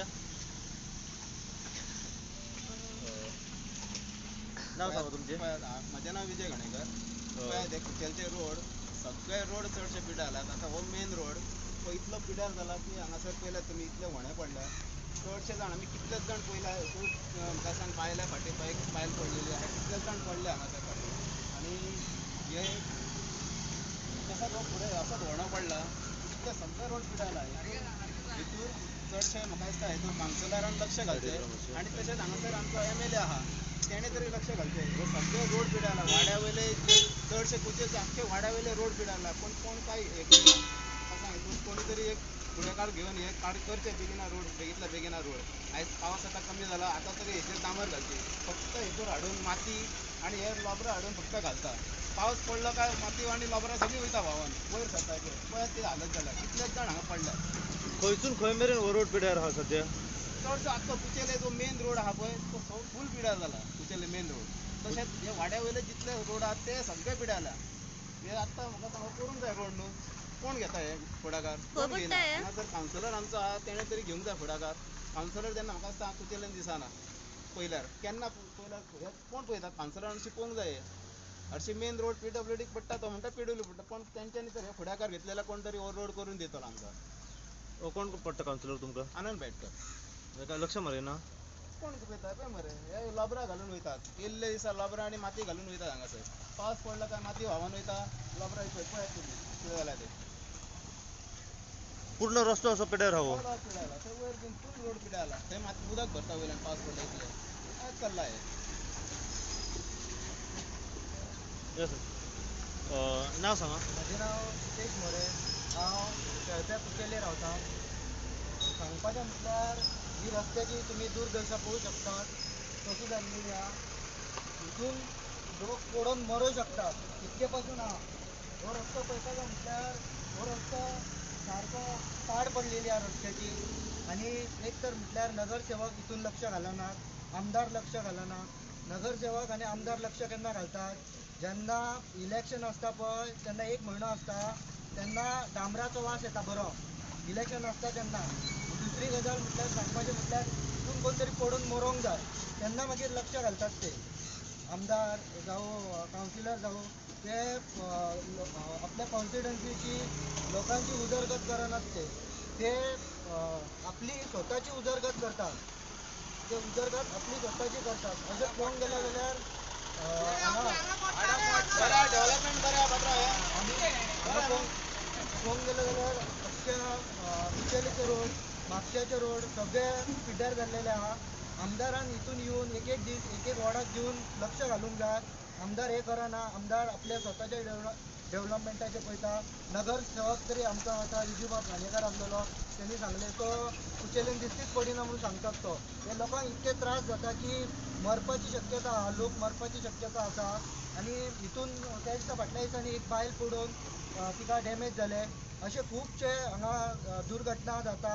या. नाव सांगा तुमचें. म्हजें नांव विजय घाणेकर. पळयात हे कुचेलचे रोड सगळे रोड चडशे पिड्यार जाल्यात. आतां हो मेन रोड तो इतलो पिड्यार जाला की हांगासर पळयल्यार तुमी इतले व्हणे पडल्या. चडशे जाण आमी कितलेच जाण पळयला हितून म्हाका सांग बायलां फाटीं बायल पडलेली आहा, कितलेच जाण पडले हांगासर फाटीं. आनी हे तसोच हो फुडें असोच व्हणो पडला, इतले सगळे रोड पिड्यार जाला. हितून चडशे म्हाका दिसता हितून कावन्सिलरान लक्ष घालचें आनी तशेंच हांगासर आमचो एम एल ए आहा तेणें तरी लक्ष घालचें. हे सगळे रोड पिड्यार जाला, वाड्या वयले चडशे कुचेलचे आख्खे वाड्या वयले रोड पिड्यार जाला, पूण कोण कांय हें करिना. म्हाका सांग हितून कोणी तरी एक फुडाकार घेवन हे काड करचें बेगिना रोड, बेगितल्या बेगिना रोड. आयज पावस आतां कमी जाला, आतां तरी हेचेर डांबर घालची. फक्त हितून हाडून माती आनी हे लोबरां हाडून फक्त घालता. पावस पडलो काय माती आनी लोबरां सगळीं वयता व्हांवन वयर सरता. पळयात कितें हालत जाल्या, कितलेच जाण हांगा पडल्यात. खंयसून खंय मेरेन हो रोड पिड्यार आहा सद्या? चडसो आख्खो कुचेले जो मेन रोड आहा पळय तो फूल पिड्यार जाला, कुचेले मेन रोड. तशेंच हे वाड्या वयले जितले रोड आहा ते सगळे पिड्यार जाला. हे आतां म्हाका सांग करूंक जाय रोड न्हू, कोण घेता हे फुडाकार? कोण घेयना. हांगासर कावन्सिलर आमचो आहा तेणें तरी घेवंक जाय फुडाकार. कावन्सिलर जेन्ना म्हाका दिसता कुचेल्यान दिसना पळयल्यार, केन्ना पळयल्यार हे कोण पळयता? कावन्सिलरान शिकोवंक जाय. हरशीं मेन रोड पी डब्ल्यू डीक पडटा, तो म्हणटा पी डब्ल्यू पडटा, पूण तेंच्यांनी तर हे फुडाकार घेतलेला कोण तरी हो रोड करून दितलो आमकां. कोण पडटा कावन्सिलर तुमकां? आनंद पेटकर. ताका लक्ष मारिना? कोण पळयता पळय मरे, हे लोबरां घालून वयतात. येयल्ले दिसा लोबरां आनी माती घालून वयतात हांगासर. पावस पडलो काय माती व्हांवन वयता, लोबरां पळय पळयात तुमी कितें जालां तें. पूर्ण रस्तो असो पिड्यार आहा हो? रोड पिड्यार जाला, थंय वयर फूल रोड पिड्यार जाला. थंय माती उदक भरता वयल्यान पावस पडलो इतले. कांय चल्लां हें. नांव सांगा. म्हजें नांव सितेश मोरे, हांव केळप्या कुचेले रावता. सांगपाचें म्हटल्यार ही रस्त्याची तुमी दुर्दशा पळोवंक शकतात कशी जाल्ली आहा. हितून लोक पडोन मरूंक शकतात इतके पासून आहा. हो रस्तो पळयता काय म्हटल्यार हो रस्तो सारको पाड पडलेली आहा रस्त्याची. आनी एक तर म्हटल्यार नगरसेवक हितून लक्ष घालनात, आमदार लक्ष घालना. नगरसेवक आनी आमदार लक्ष केन्ना घालतात? जेन्ना इलेक्शन आसता पळय तेन्ना एक म्हयनो आसता तेन्ना डांबराचो वास येता बरो, इलेक्शन आसता तेन्ना. दुसरी गजाल म्हटल्यार सांगपाचें म्हटल्यार हितून कोण तरी पडून मरोंक जाय तेन्ना मागीर लक्ष घालतात ते आमदार जावं कावन्सिलर जावं, ते आपल्या कॉन्स्टिट्युएन्सीची लोकांची उदरगत करनात. ते ते आपली स्वताची उदरगत करतात, ते उदरगत आपली स्वताची करतात. अशें पळोवंक गेलें जाल्यार पळोवंक गेलें जाल्यार अख्ख्या कुचेलीचे रोड, म्हापशाचे रोड सगळे पिड्ड्यार जाल्लेले आहा. आमदारान हितून येवन एक एक दीस एक एक वॉर्डाक येवन लक्ष घालूंक जाय. आमदार हें करना, आमदार आपल्या स्वताच्या डेव्हलपमेंटाचें पळयता. नगरसेवक तरी आमचो आतां विजूबाब घाणेकार आसलेलो, तेणी सांगलें तो कुचेलीन दिश्टीच पडिना म्हणून सांगतात तो. हे लोकांक इतके त्रास जाता की मरपाची शक्यता आहा, लोक मरपाची शक्यता आसा. आनी हितून त्या दिसा फाटल्या दिसांनी एक बायल पडून तिका डॅमेज जालें. अशे खुबशे हांगा दुर्घटना जाता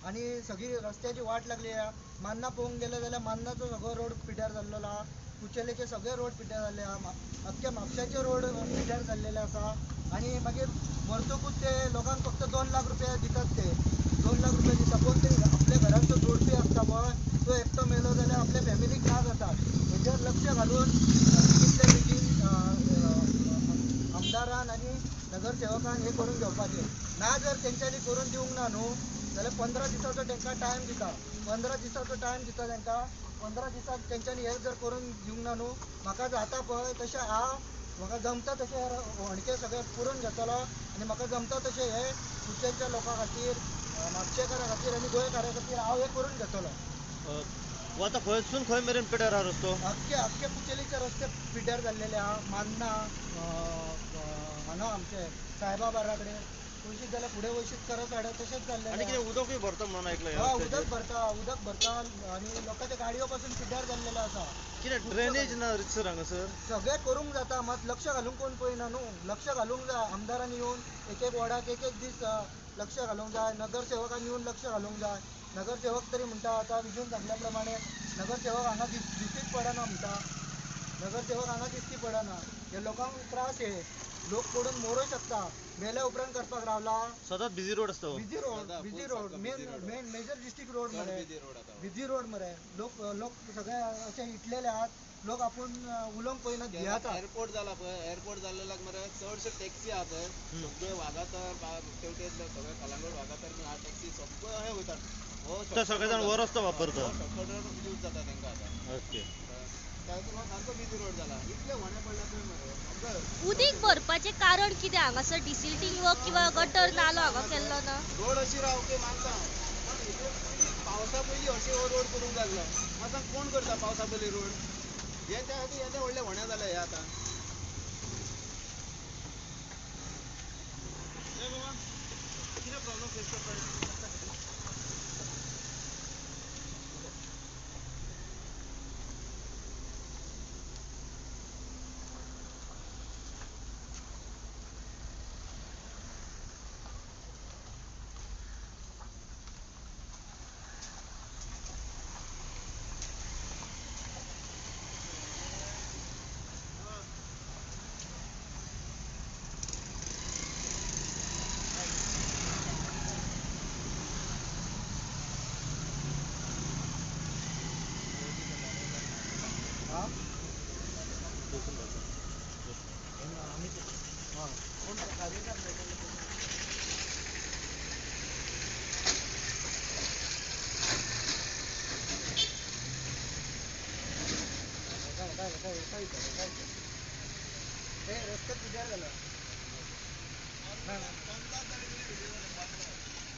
आनी सगळी रस्त्याची वाट लागली आहा. मान्ना पळोवंक गेले जाल्यार मान्नाचो सगळो रोड पिड्ड्यार जाल्लो आहा, कुचेलेचे सगळे रोड पिड्ड्यार जाल्ले आहा, अख्ख्या म्हापशाचे रोड पिड्ड्यार जाल्लेले आसा. आनी मागीर मरतकूच ते लोकांक फक्त 2 लाख रुपया दितात. ते 2 लाख रुपया दिता, पूण ते आपल्या घरांत जो जोडपी आसता पळय तो एकटो मेलो जाल्यार आपल्या फॅमिलीक ना जाता. हेजेर लक्ष घालून बेगींतल्या बेगीन आमदारान आनी नगरसेवकान हें करून घेवपाचें. ना जर तेंच्यांनी करून दिवंक ना न्हू जाल्यार 15 दिसाचो तांकां टायम दिता, 15 दिसाचो टायम दिता तांकां. 15 दिसांत तेंच्यांनी हें जर करून दिवंक ना न्हू, म्हाका जाता पळय तशें हांव म्हाका जमता तशें होणके सगळे पुरोवन घेतलो आनी म्हाका जमता तशें हे कुचेलच्या लोकां खातीर, म्हापशेकारां खातीर आनी गोंयकारां खातीर हांव हें करून घेतलो. आतां खंयसून खंय मेरेन पिड्यार आहा रस्तो? अख्खे अख्खे कुचेलीचे रस्ते पिड्ड्यार जाल्लेले आहा. मान्ना हांगा आमचे सायबा बारा कडेन वयशीत जाल्यार फुडें वयशीत करत साड्या तशेंच जाल्लें. आनी कितें उदकूय भरता म्हणून आयकलां? हय, उदक भरता, उदक भरता आनी लोकांच्या गाडयो पासून पिड्ड्यार जाल्लेलें आसा. कितें ड्रेनेज ना रितसर हांगासर? सगळें करूंक जाता, मात लक्ष घालूंक कोण पळयना न्हू. लक्ष घालूंक जाय आमदारांनी येवन एक एक वॉर्डाक एक एक दीस लक्ष घालूंक जाय, नगरसेवकांनी येवन लक्ष घालूंक जाय. नगरसेवक तरी म्हणटा आतां विजून सांगल्या प्रमाणे नगरसेवक हांगा दिश्टीच पडना म्हणटा, नगरसेवक हांगा दिश्टी पडना. हे लोकांक त्रास हे. लोक पडून मरोंक शकता. मेल्या उपरांत करपाक रावला. सदांच बिजी रोड आसता. Busy road, busy road, main main major district road मरे, बिजी रोड मरे. लोक लोक सगळे अशे इटलेले आहात. लोक आपूण उलोवंक पळयना, भियेतात. एअरपोर्ट जाला पळय, एअरपोर्ट जाल्ल्याक मरे चडशे टॅक्सी आहा पळय, सगळे वागातर तेवटेन सगळे कलांगूट वागातर बीन आहा टॅक्सी, सगळे अशे वयतात. हो सगळे जाण हो रस्तो वापरतात, शॉर्टकट रोड यूज जाता तेंकां आतां. ओके, ताका सारको बिजी रोड जाला. इतले व्हणे पडल्या पळय मरे. उदीक भरपाचें कारण कितें? हांगासर डिसिल्टींग वर्क किंवा गटर नालो हांगा केल्लो ना. रोड अशी राव ओके मानता, पण पावसा पयलीं अशी हो रोड करूंक जाल्लो. मातसो कोण करता पावसा पयलीं रोड? हे त्या खातीर येदे व्हडले व्हणे जाले हे आतां. कितें प्रॉब्लम फेस करता?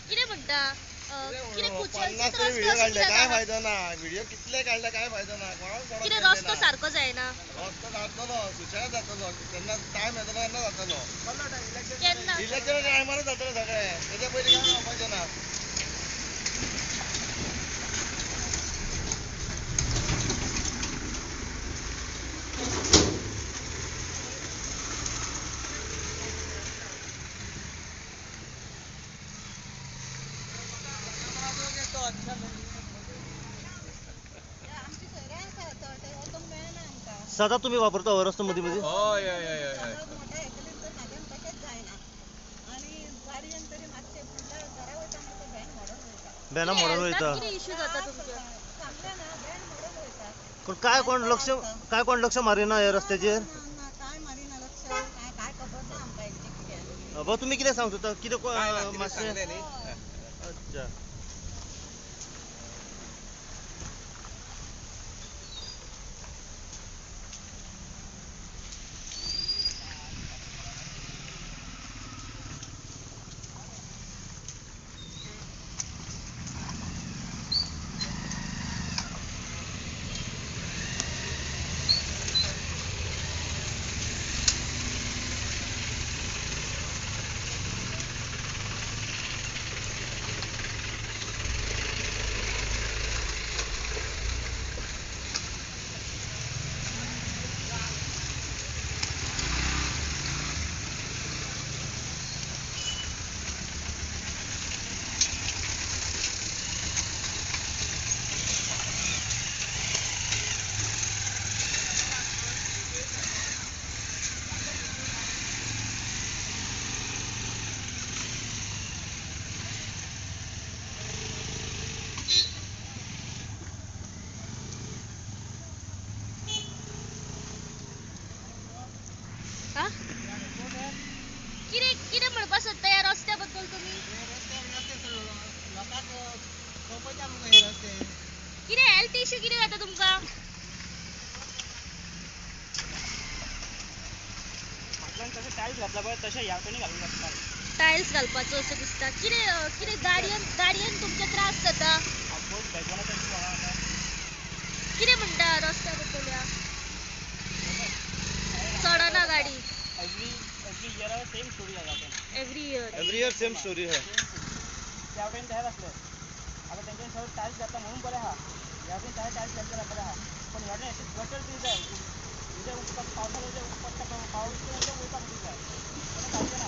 कितें म्हणटा? कितें कुचेलचे रस्तो अशें कितें काय फायदो ना, व्हिडिओ कितले काडले काय फायदो ना. कितें रस्तो सारको जायना, रस्तो जातलो सुशेगाद जातलो केन्ना टायम येतलो तेन्ना जातलो. केन्ना इलेक्शनाच्या टायमारूच जातलो सगळें, तेच्या पयलीं काय जावपाचें ना. सदा तुम्ही वापरता हो रस्तो मध्ये मध्ये? हय हय हय हय. बॅना मोडून वयता. कितें इश्यू जाता तुमचे? पण काय कोण लक्ष, काय कोण लक्ष मारिना ह्या रस्त्याचेर? भाऊ तुम्ही कितें सांगता होता? कितें मातशें? अच्छा, कितें म्हणपाक सोदता ह्या रस्त्या बद्दल तुमी? कितें हेल्थ इश्यू कितें जाता तुमकां? टायल्स घालपाचो असो दिसता. कितें कितें गाडयेन गाडयेन तुमचे त्रास जाता? कितें म्हणटा रस्त्या बद्दल? ह्या चडना गाडी. Every year same story जाता. Every year, every year same story है. त्या वटेन तशेंच आसलें. आतां तेंच्यानी सगळें टायल्स घातला म्हणून बरें आहा, ह्या वटेन तशें टायल्स घातले जाल्यार बरें आहा, पण ह्या वटेन एटलीस्ट गटर तरी जाय. उदक पावसा उदक पडटा, पावस उदक वयपाक तरी जाय, पण घालचें ना.